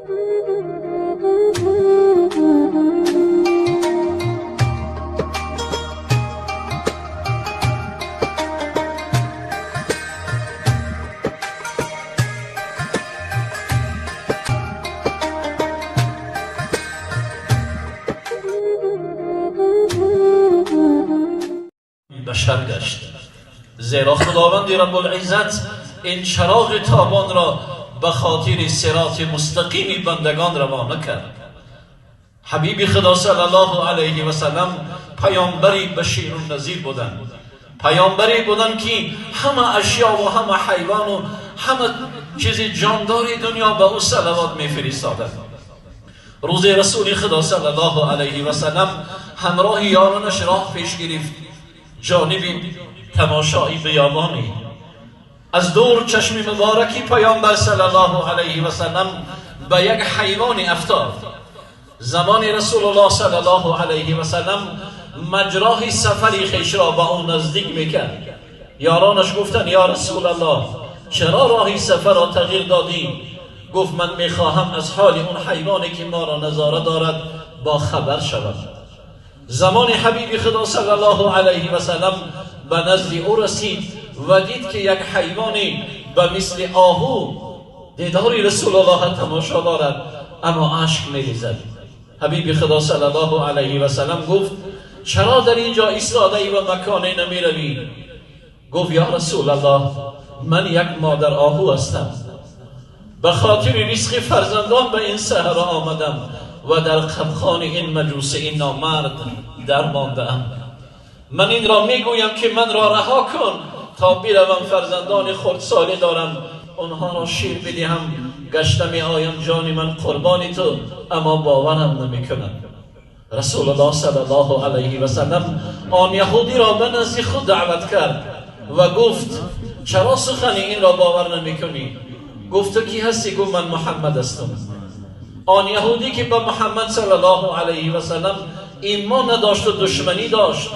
Башар гашт, зеро Худованди Раббулиззат ин чароғи тобонро ба хотири сироти мустақими бандагон равона кард. Ҳабиби Худо саллаллоҳу алайҳи васаллам паёмбари баширу назир буданд, паёмбаре буданд, ки ҳама ашё ва ҳама ҳайвону ҳама чизи ҷондори дунё ба ӯ салавот мефиристоданд. Рӯзе Расули Худо саллаллоҳу алайҳи васаллам ҳамроҳи ёронаш роҳ пеш гирифт ҷониби тамошои биёбонӣ. Аз дур чашми мубораки паёмбар саллаллоҳу алайҳи васаллам ба як ҳайвоне афтод. Замони Расулуллоҳ саллаллоҳу алайҳи васаллам маҷроҳи сафари хешро ба ӯ наздик мекард. Ёронаш гуфтанд: «Ё Расулаллоҳ, чаро роҳи сафарро тағйир додӣ?» Гуфт: «Ман мехоҳам аз ҳоли он ҳайвоне, ки моро назора дорад, бо хабар шавам». Замони ҳабиби Худо саллаллоҳу алайҳи васаллам ба назди ӯ расид ва дид, ки як ҳайвоне ба мисли оҳу дидори Расулуллоҳ тамошо дорад, аммо ашк мерезад. Ҳабиби Худо саллаллоҳу алайҳи васаллам гуфт: «Чаро дар ин ҷо истодаӣ ва маконе намеравӣ?» Гуфт: «Ё Расулаллоҳ, ман як модар оҳу ҳастам, ба хотири ризқи фарзандон ба ин саҳро омадам ва дар қабхони ин маҷусии номард дармондаам. Ман инро мегӯям, ки манро раҳо кун то биравам, фарзандони хурдсолӣ дорам, онҳоро шир бидиҳам, гашта меоям, ҷони ман қурбони ту, аммо боварам намекунад». Расулуллоҳ саллаллоҳу алайҳи васаллам он яҳудиро ба назди худ даъват кард ва гуфт: «Чаро сухани инро бовар намекунӣ?» Гуфт: «Ту кӣ ҳастӣ?» Гуфт: «Ман Муҳаммад ҳастам». Он яҳудӣ, ки ба Муҳаммад саллаллоҳу алайҳи васаллам имон надошту душманӣ дошт,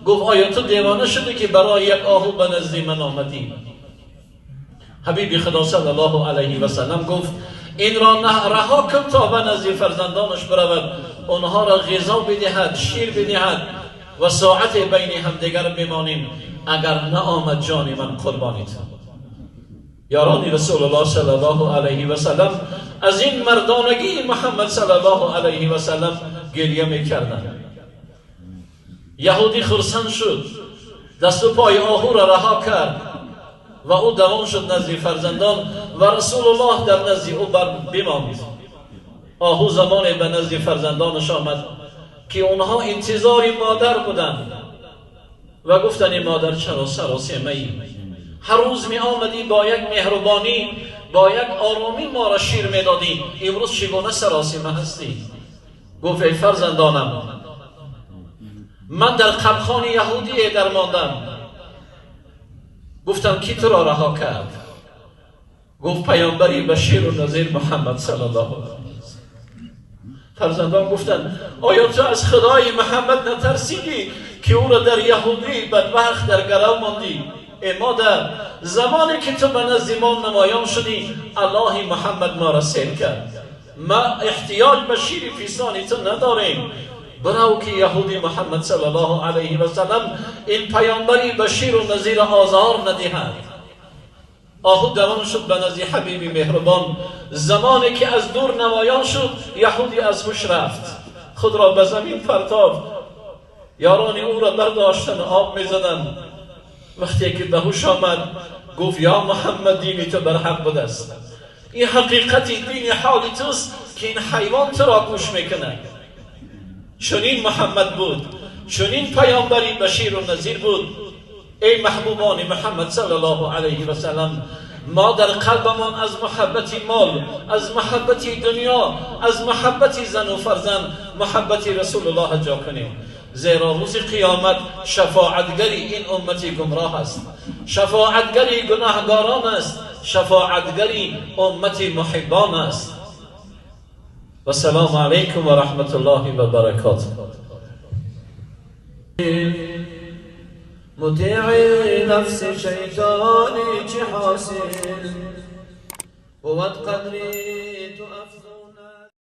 гуфт: «Оё ту девона шудӣ, ки барои як оҳу ба назди ман омадӣ?» Ҳабиби Худо саллаллоҳу алайҳи васаллам гуфт: «Инро раҳо кун то ба назди фарзандонаш биравад, онҳоро ғизо бидиҳад, шир бидиҳад ва соате байни ҳамдигар бимонем. Агар наомад, ҷони ман қурбони ту». Ёрони Расулуллоҳ саллаллоҳу алайҳи васаллам аз ин мардонагии Муҳаммад саллаллоҳу алайҳи васаллам гиря мекарданд. Яҳудӣ хурсанд шуд, дасту пои оҳуро раҳо кард ва ӯ давон шуд назди фарзандон ва Расулуллоҳ дар назди ӯ бимонд. Оҳу замоне ба назди фарзандонаш омад, ки онҳо интизори модар буданд ва гуфтанд: «Модар, чаро саросемаӣ? Ҳар рӯз меомадӣ, бо як меҳрубонӣ, бо як оромӣ моро шир медодӣ, имрӯз чӣ гуна саросима ҳастӣ?» Гуфт: «Эй фарзандонам, ман дар қабхони яҳудие дармондам». Гуфтам: «Кӣ туро раҳо кард?» Гуфт: «Паёмбари баширу назир Муҳаммад саллаллоҳу алайҳи». Фарзандон гуфтанд: «Оё ту аз Худои Муҳаммад натарсидӣ, ки ӯро дар яҳудӣ бадбахт дар гарав мондӣ?» «Э модар, замоне ки ту ба назди мо намоён шудӣ, Аллоҳи Муҳаммад моро сер кард. Ма эҳтиёҷ ба шири писони ту надорем. Бирав, ки яҳуди Муҳаммад саллаллоҳу алайҳи васаллам ин паёмбари баширу назира озор надиҳад». Оҳу давон шуд ба назди ҳабиби меҳрубон. Замоне ки аз дур намоён шуд, яҳудӣ аз ҳуш рафт, худро ба замин партофт. Ёрони ӯро бардоштанд, об мезаданд. Вақте ки ба ҳуш омад, гуфт: «Ё Муҳаммад, дини ту барҳақ будааст. Ин ҳақиқати дини ҳоли туст, ки ин ҳайвон туро гӯш мекунад». Чунин Муҳаммад буд, чунин паёмбари баширу назир буд. Эй маҳбубони Муҳаммад саллаллоҳу алайҳи васаллам, мо дар қалбамон аз муҳаббати мол, аз муҳаббати дунё, аз муҳаббати зану фарзанд муҳаббати Расулуллоҳ ҷо кунем, зеро рӯзи қиёмат шафоатгари ин уммати гумроҳ аст, шафоатгари гунаҳгорон аст, шафоатгари уммати муҳиббон аст. Вассалому алайкум ва раҳматуллоҳи ва баракотуҳ. مطیع نفس شیطانی چه حاصل بود قدری تو افزون.